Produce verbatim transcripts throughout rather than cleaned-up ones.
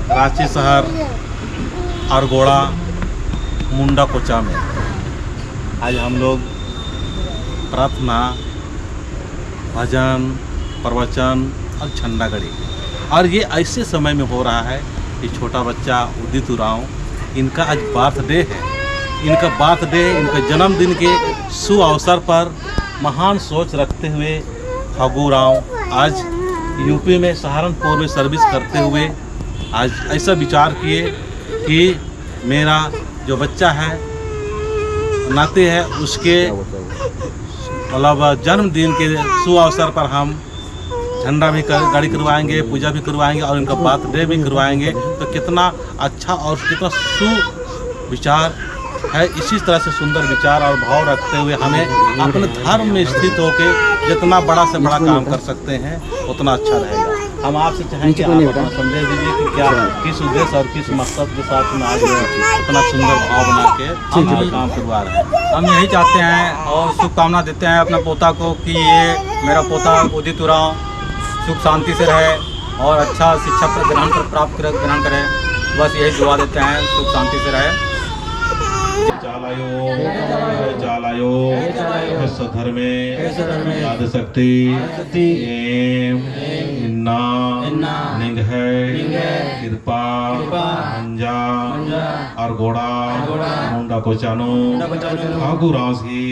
राँची शहर अरगोड़ा मुंडा कोचा में आज हम लोग प्रार्थना, भजन, प्रवचन और झंडा गड़ी, और ये ऐसे समय में हो रहा है कि छोटा बच्चा उदित उराँव, इनका आज birthday है। इनका birthday, इनके जन्मदिन के शुभ अवसर पर महान सोच रखते हुए फागू उराँव आज यूपी में सहारनपुर में service करते हुए आज ऐसा विचार किए कि मेरा जो बच्चा है, नाती है, उसके मतलब जन्मदिन के शुभ अवसर पर हम झंडा भी कर, गाड़ी करवाएंगे, पूजा भी करवाएंगे और इनका birthday भी करवाएंगे। तो कितना अच्छा और कितना सुविचार है। इसी तरह से सुंदर विचार और भाव रखते हुए हमें अपने धर्म में स्थित होके जितना बड़ा से बड़ा काम कर सकते हैं, उतना अच्छा रहेगा। हम आपसे चाहेंगे कि आप अपना संदेश दीजिए कि क्या, किस उद्देश्य और किस मकसद के साथ में आज इतना सुंदर भाव बना के हम ये काम करवा रहे हैं। हम यही चाहते हैं और शुभकामना देते हैं अपने पोता को कि ये मेरा पोता उदित उराँव सुख शांति से रहे और अच्छा शिक्षा प्र-, ग्रहण कर, प्राप्त कर, ग्रहण करे। बस यही दुआ देते हैं, सुख शांति से रहे। चालायो, चालायो, हे सद्धर्मे, याद शक्ति, एम, इन्ना, निंग्है, कृपा, मंजा, अरगोड़ा, मुंडा कोचा नू, फागू उराँवस गही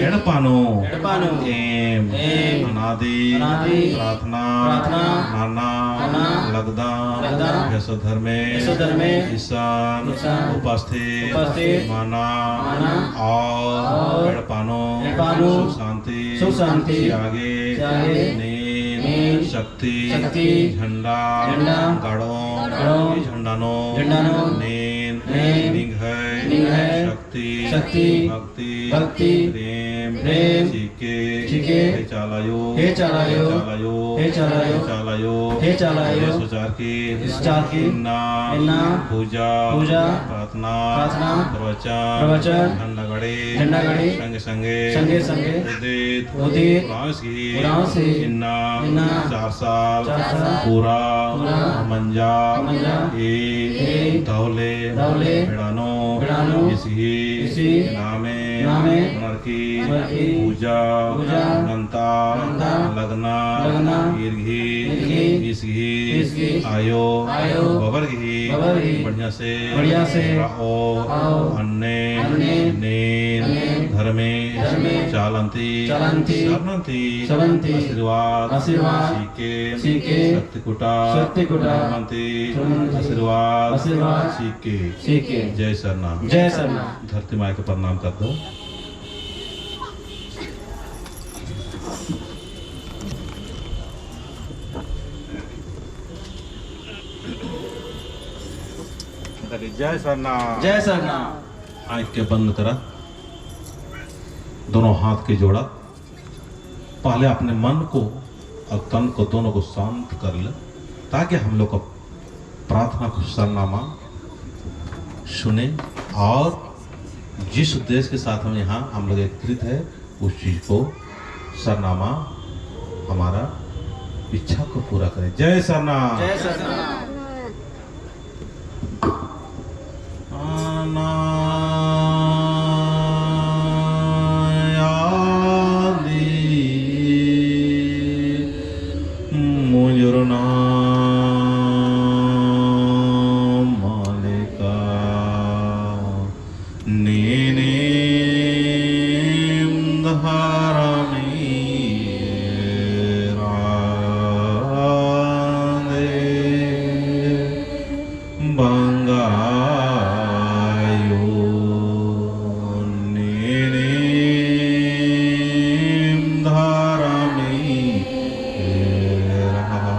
एड़पा नू, एड़पा नू, एम, एम, अनादि, अनादि, प्रार्थना, प्रार्थना, नना, नना, लगदम, लगदम, हे सद्धर्मे, हे सद्धर्मे, इसन, इसन, उपस्थित, उपस्थित, मना, मना, और, और, एड़पा नू, एड़पा नू, सुख शांति, सुख शांति, चिआगे, चिआगे, नीन, नीन, शक्ति, शक्ति, झंडा, झंडा, गाड़ोम, गाड़ोम, ई झंडा नू, झंडा नू, नीन, नीन, निंग्है, निंग्है, शक्ति, शक्ति, भक्ति, भक्ति, प्रेम, प्रेम, चिके, चिके, हे चालायो, हे चालायो, हे चालायो, हे चालायो, हे चालायो, हे चालायो, हे सुचार की, हे सुचार की, इन्ना, इन्ना, पूजा, पूजा, प्रार्थना, प्रार्थना, प्रवचन, प्रवचन, झंडा गड़ी, झंडा गड़ी, संगे संगे, संगे संगे, उदित, उदित, उराँवस गही, उराँवस गही, इन्ना, इन्ना, चार साल, चार साल, पूरा, पूरा, मंजा, मंजा, ई, ई, दव ले, दव ले, बेड़ा नू, बेड़ा नू, ईस गही, ईस गही, नामे, नामे, नरकी, नरकी, पूजा, पूजा, नन्ता, नन्ता, लगना, लगना, ईर गही, ईर गही, ईस गही, ईस गही, आयो, आयो, बबर गही, बबर गही, बढ़िया से, बढ़िया से, रओ, रओ, अन्ने, अन्ने, नीन, अन्ने, धर्मे, धर्मे, चालन्ती, चालन्ती, सरनन्ती, सरनन्ती, आशीर्वाद, आशीर्वाद, सीके, सीके, शक्ति कुटा, शक्ति कुटा, धर्मन्ती, धर्मन्ती, आशीर्वाद, आशीर्वाद, सीके, सीके। जय सरना। जय सरना। धरती माय के प्रणाम कर दो। जय सरना। जय सरना। आँख के बंद करा, दोनों हाथ के जोड़ा। पहले अपने मन को और तन को, दोनों को शांत कर ले, ताकि हम लोग का प्रार्थना को सरना माँ सुने और जिस उद्देश्य के साथ हम यहाँ हम लोग एकत्रित है, उस चीज को सरना माँ हमारा इच्छा को पूरा करे। जय सरना। जय सरना। अनायादी मुजुरना मालिका नीनिम धरमी राधे। बंगायो नीनिम धरमी रहा।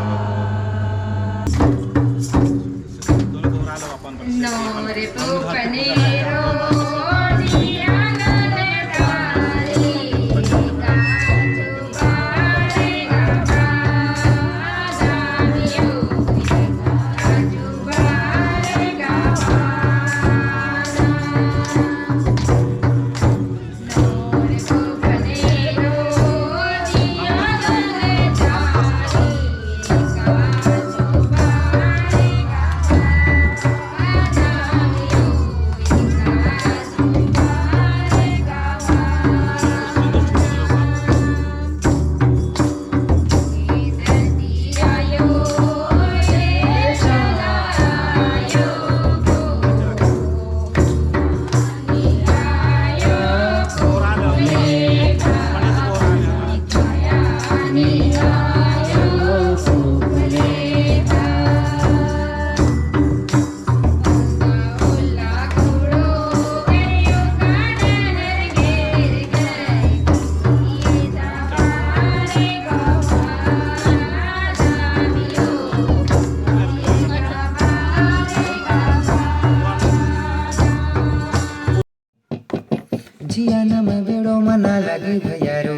जिया नम्है बेड़ो मना लगी भैयारो,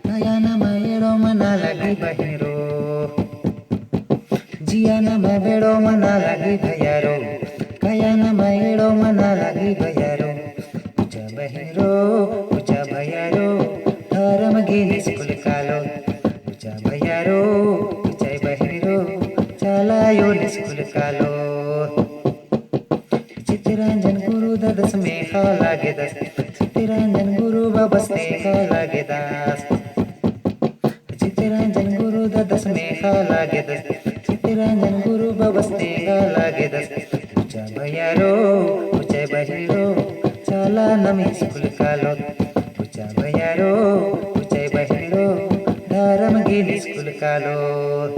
काया नम्है एड़ो मना लगी बहिनरो। जिया नम्है बेड़ो मना लगी भैयारो, काया नम्है एड़ो मना लगी भैयारो। उचा बहिनरो, उचा भैयारो, धरम गीन स्कूल कालो। उचा भैयारो, उचा बहिनरो, चाला आयो स्कूल कालो। चितरंजन गुरु ददस मेखा लागेदस, चितरंजन गुरु बबस मेखा लागेदस। चितरंजन गुरु ददस मेखा लागेदस, चितरंजन गुरु बबस मेखा लागेदस। उचा भैयारो, उचा बहिनरो, चाला नम स्कूल कालोत। उचा भैयारो, उचा बहिनरो, धरम गीन स्कूल कालोत।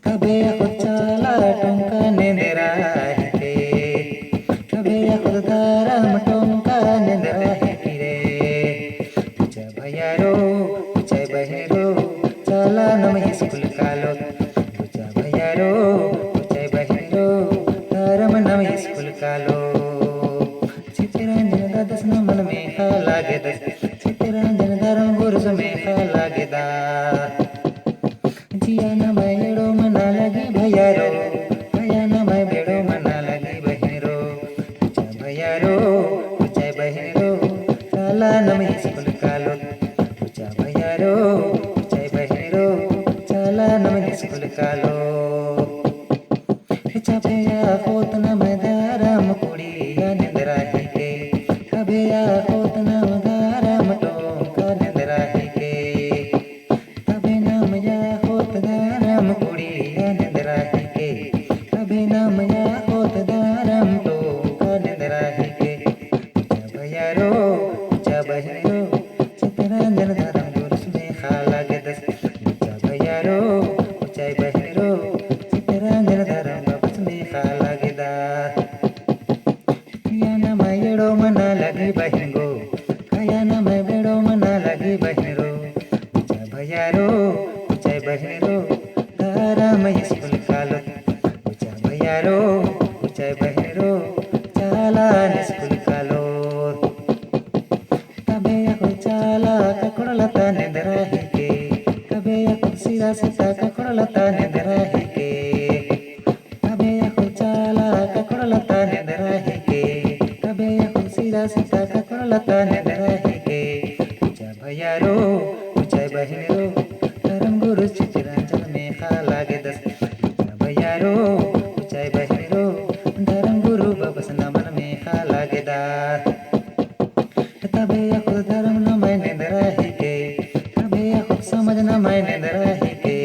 तबे अख़ुद चाला टोंका नेंदरा हिके, तबे अख़ुद धरम टोंका नेंदरा हिके रे। उचा भैयारो, उचा बहिनरो, चाला नम स्कूल कालोत। उचा भैयारो, उचा बहिनरो, धरम नम स्कूल कालोत। चितरंजन ददस नमन मेखा लागेदस, चितरंजन धरम गुरुस मेखा लागेदस। जिया नम्है एड़ो मना लगी भैयारो, काया नम्है बेड़ो मना लगी बहिनरो। उचा भैयारो, उचा बहिनरो, चाला नम स्कूल कालोत। उचा भैयारो, उचा बहिनरो, चाला नम स्कूल कालोत। चापे अख़ोत नम्है धरम कुड़िया नेंदरा हिके, तबे अख़ोत नम्है धरम टोंका नेंदरा हिके। तबे नम अख़ोत धरम कुड़िया नेंदरा हिके, तबे नम अख़ोत धरम टोंका नेंदरा हिके। उचा भैयारो, उचा बहिनरो, चितरंजन धरम गुरुस मेखा लागेदस। उचा भैयारो, उचा बहिनरो, चितरंजन धरम बबस मेखा लागेदस। जिया नम्है एड़ो मना लगी बहिन गो, काया नम्है बेड़ो मना लगी बहिनरो। उचा भैयारो, उचा बहिनरो, धरम स्कूल कालोत। उचा भैयारो, उचा बहिनरो, चाला स्कूल कालोत। तबे अख़ुद चाला ककड़ो लता नेंदरा हिके, तबे अख़ुद सिरा सीता ककड़ो लता नेंदरा हिके। तबे अख़ुद चाला ककड़ो लता नेंदरा हिके, तबे अख़ुद सिरा सीता ककड़ो लता नेंदरा हिके। उचा भैयारो, उचा बहिनरो, धरम गुरु चितरंजन मेखा लागेदस। उचा भैयारो, उचा बहिनरो, धरम गुरु बबस नमन मेखा लागेदस। तबे अख़ुद धरम नम्है नेंदरा हिके, तबे अख़ुद समाज नम्है नेंदरा हिके।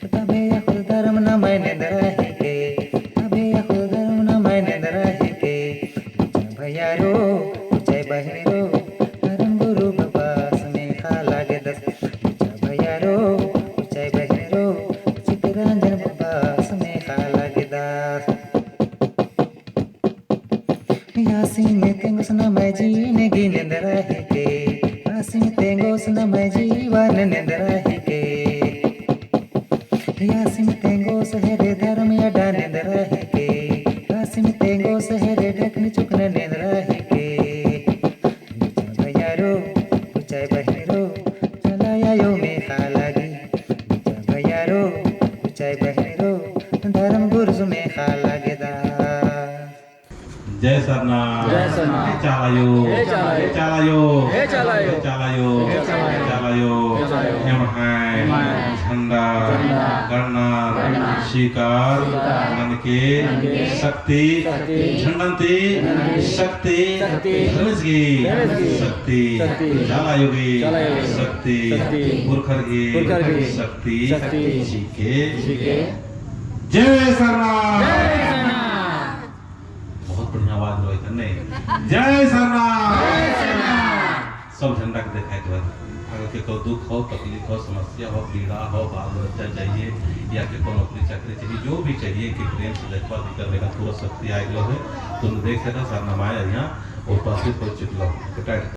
तबे अख़ुद धरम नम्है नेंदरा हिके, तबे अख़ुद धरम नम्है नेंदरा हिके। उचा भैयारो, उचा बहिनरो, धरम गुरु बबस मेखा लागेदस। उचा भैयारो, उचा बहिनरो, चितरंजन बबस मेखा लागेदस। आसिम तेंगोस नम्है जिनगी नेंदरा हिके, आसिम तेंगोस नम्है जीवन नेंदरा हिके। आसिम तेंगोस हेरे धरम अड्डा नेंदरा हिके, आसिम तेंगोस हेरे ढकनी चुकना नेंदरा हिके। उचा भैयारो, उचा बहिनरो, चाला आयो मेखा लगी। उचा भैयारो, उचा बहिनरो, धरम गुरुस मेखा लगेदस। जय सरना। जय सरना। हे चाला आयो। हे चाला आयो। हे चाला आयो। हे चाला आयो। हे चाला आयो। हे चाला आयो। हे चाला आयो। एम्है। एम्है। झंडा। झंडा। गड़नर। गड़नर। स्वीकार। स्वीकार। ननके। ननके। शक्ति। शक्ति। झंडन ती। झंडन ती। शक्ति। शक्ति। धर्मेस गही। धर्मेस गही। शक्ति। शक्ति। चाला आयो गही। चाला आयो गही। शक्ति। शक्ति। पुरखर गही। पुरखर गही। शक्ति। शक्ति। चिके। चिके। जय सरना। जय सरना। बहुत बढ़िया आवाज रहे तन्ने। जय सरना। जय सरना। सब झंडा के देखाए के बाद अगर केकरो दुख हो, तकलीफ हो, समस्या हो, पीड़ा हो, बाल बच्चा चाहिए या केकरो नौकरी चाकरी चाहिए, जो भी चाहिए कि प्रेम से देखभाल भी करने का पूरा शक्ति आए गलो है। तुम देख सका सरना माय यहाँ उपस्थित हो चुकलो।